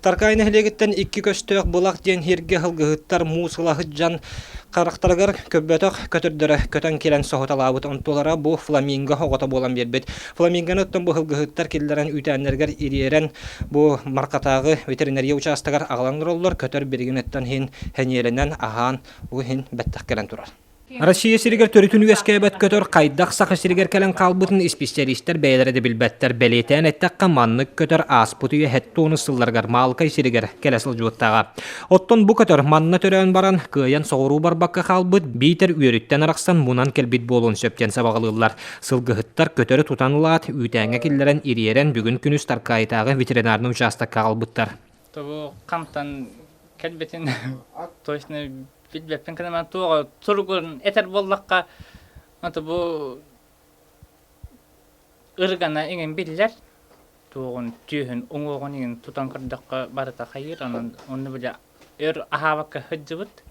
Таркаай нэһилиэгиттэн икки көстөөх Былах диэн сиргэ сылгыһыттар муус ыла сылдьан харахтарыгар көрбөтөх көтөрдөрө көтөн кэлэн соһуталаабыт. Онтулара бу фламинго оҕото буолан биэрбит. Фламингоны оттон бу сылгыһыттар киллэрэн үүтээннэригэр ириэрэн бу Маркатааҕы ветеринария учаастагар аҕалан олороллор. Көтөр билигин иһин сэниэлэнэн аһаан бу иһин бэттэх кэлэн турар. Россия сиригэр төрүтүн үөскээбэт көтөр хайдах Саха сиригэр кэлэн хаалбытын исписэлиистэр бэйэлэрэ да билбэттэр. Бэлиэтээн эттэххэ, маннык көтөр ааспыт үйэ ХЭТ-тонус сылларыгар Маалыкай сиригэр кэлэ сылдьыбыттааҕа. Оттон бу көтөр манна төрөөн баран, кыайан соҕуруу барбакка хаалбыт, биитэр үөрүттэн арахсан мунан кэлбит буолуон сөп диэн сабаҕалыыллар. Сылгыһыттар көтөрү тутан ылаат, үүтээҥҥэ киллэрэн ириэрэн бүгүн күнүс Таркаайытааҕы ветеринарнай учаастакка аҕалбыттар. Тобу хантан кэлбитин точно билбэппин кэнэмэн туоҕа суругун этэр буоллахха аты бу ырыгана иҥин биллэр туоҕун түөһүн уҥуоҕун иҥин тутан көрдөххө барыта хайыыр онон онно бile өр аһаабакка сылдьыбыт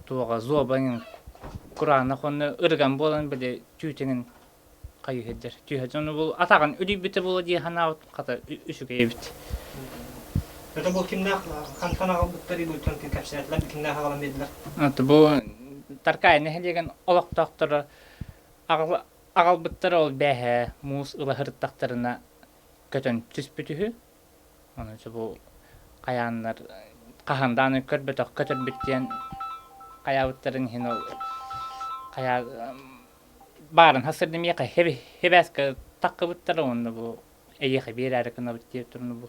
туоҕа зоба иҥин кураанах уонна ырыган буолан били түүтүҥүн хайыы сылдьар түөһэ дьону бу атаҕын үлүйбүтэ буолуо дии санаабыт хата үчүгэй эбит. Это бу кимнээх хантан аҕалбыттарый бу дьон кэпсээтилэр кимнээх аҕалан биэрдилэр? Это бу Таркаай нэһилиэгин олохтоохторо аҕалбыттара ол бээһэ муус ыла сырыттахтарына көтөн түспүт үһү. Ону бу хайааннар хаһан даҕаны көрбөтөх көтөрбүт диэн хайаабыттарын иһин ол хайаа баарын хасырды миэхэ хебээскэ таккыбыттара уонна бу эйиэхэ биэрээри гынабыт диэбит турну бу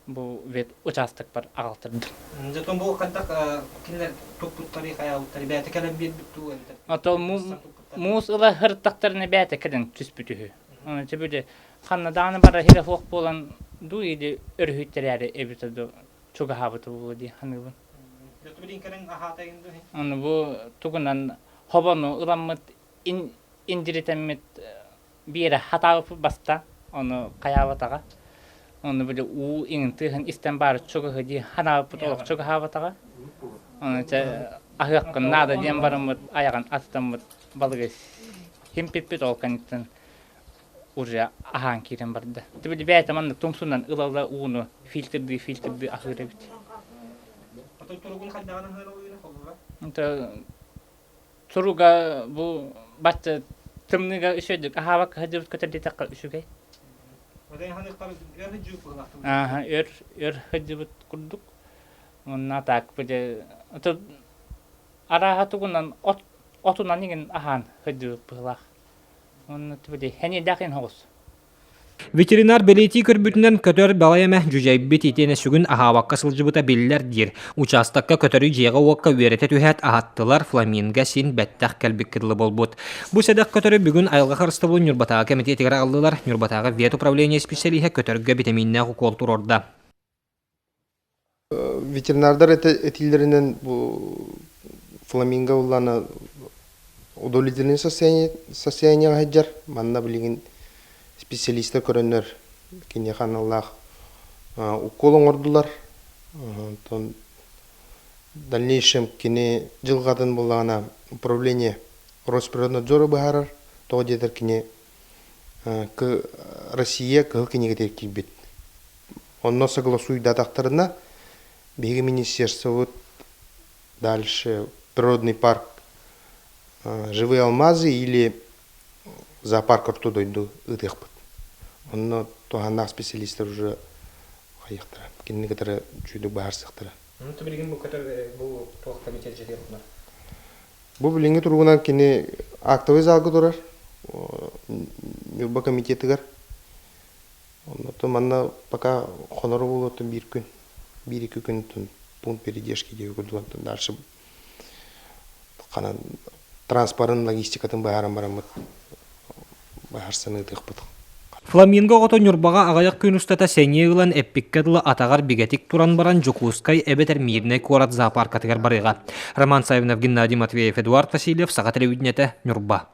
бу вет учаастакпар аҕалтырдым. Затон бу хайдах кинилэр туппуттарый хайаабыттары бэйэтэ кэлэн биэрбит дуу эбэтэр Ото муус ыла сырыттахтарына бэйэтэ кэлэн түспүт үһү. Оны түбүдэ ханна даҕаны бара хирэ суох буолан дуу или өрүһүйтэрээри эбитэ дуу чугаһаабыта буолуо дии саныыбын. Ону бу тугунан хобону ыламмыт индиритэммит биэрэ хатаабыппыт баста ону хайаабатаҕа ону били уу иҥин тыаһын истэн баары чугаһы дии ханаабыппыт олох чугаһаабатаҕа ону чэ аһыаххын наада диэн бараммыт айаҕын атытаммыт балыгы химпиппит ол кэнниттэн уже аһаан киирэн барда. Тибили бэйэтэ маннык тумсунан ыла-ыла ууну фильтрдыы фильтрдыы аһыыр эбит. Туругун хайдаҕын аһыыр ууну холбура? Туруга бу бачча тымныыга үчүгэйдик аһаабакка сылдьыбыт көтөр диэтэххэ үчүгэй. Ааһа өр өр сылдьыбыт курдук. Уонна так били арааһа тугунан от отунан иҥин аһаан сылдьыбыт быһыылаах. Уонна били сэниэдээх иһин соҕус. Ветеринар бэлиэтии көрбүтүнэн көтөр балай эмэ дьүдьэйбит итиэнэ сүгүн аһаабакка сылдьыбыта биллэр диир. Учаастакка көтөрү дьиэҕэ-уокка үөрэтэ түһээт аһаттылар, фламинго син бэттэх кэлбиккэ дылы буолбут. Бу сэдэх көтөрү бүгүн айылҕа харыстабылын Ньурбатааҕы кэмитиэтигэр аҕаллылар. Ньурбатааҕы ветуправление исписэлииһэ көтөргө битэмииннээх укуол туруорда. Ветеринардар этиилэринэн бу фламинго буллаана удовлетворительное состояниеҕа сылдьар. Манна билигин специалистар көрөннөр киниэхэ аналлаах укол оҥордулар. Онтон дальнейшем кини дьылҕатын буллаҕына управление Росприроднадзора быһаарар. Тоҕо диэтэр кини Россия кыһыл кинигэтигэр киирбит. Онно согласуйдатахтарына, биһиги министерствобыт дальше природный парк «Живые алмазы» или зоопарк орто дойду ыытыахпыт. Онно туһааннаах специалистар уже хайыахтара, кинини кытары үчүгэйдик быһаарсыахтара. Билигин бу көтөр бу туох комитет дьиэтигэр Бу билиҥҥи туругунан кини актовый залга турар, Ньурба комитетыгар. Оннуттан манна пока хонору буолуоттун биир күн, биир-икки күн пункт передержки диэки курдук дальше ханан транспорын логистикатын быһааран бараммыт быһаарсан ыытыахпыт. Фламинго оҕото Ньурбаҕа аҕыйах күн устата сэниэ ылан эппиккэ дылы атаҕар бигэтик туран баран Дьокуускай эбэтэр Мирнэй куорат зоопаркатыгар барыаҕа. Роман Саввинов, Геннадий Матвеев, Эдуард Васильев, Саха телевидениетэ, Ньурба.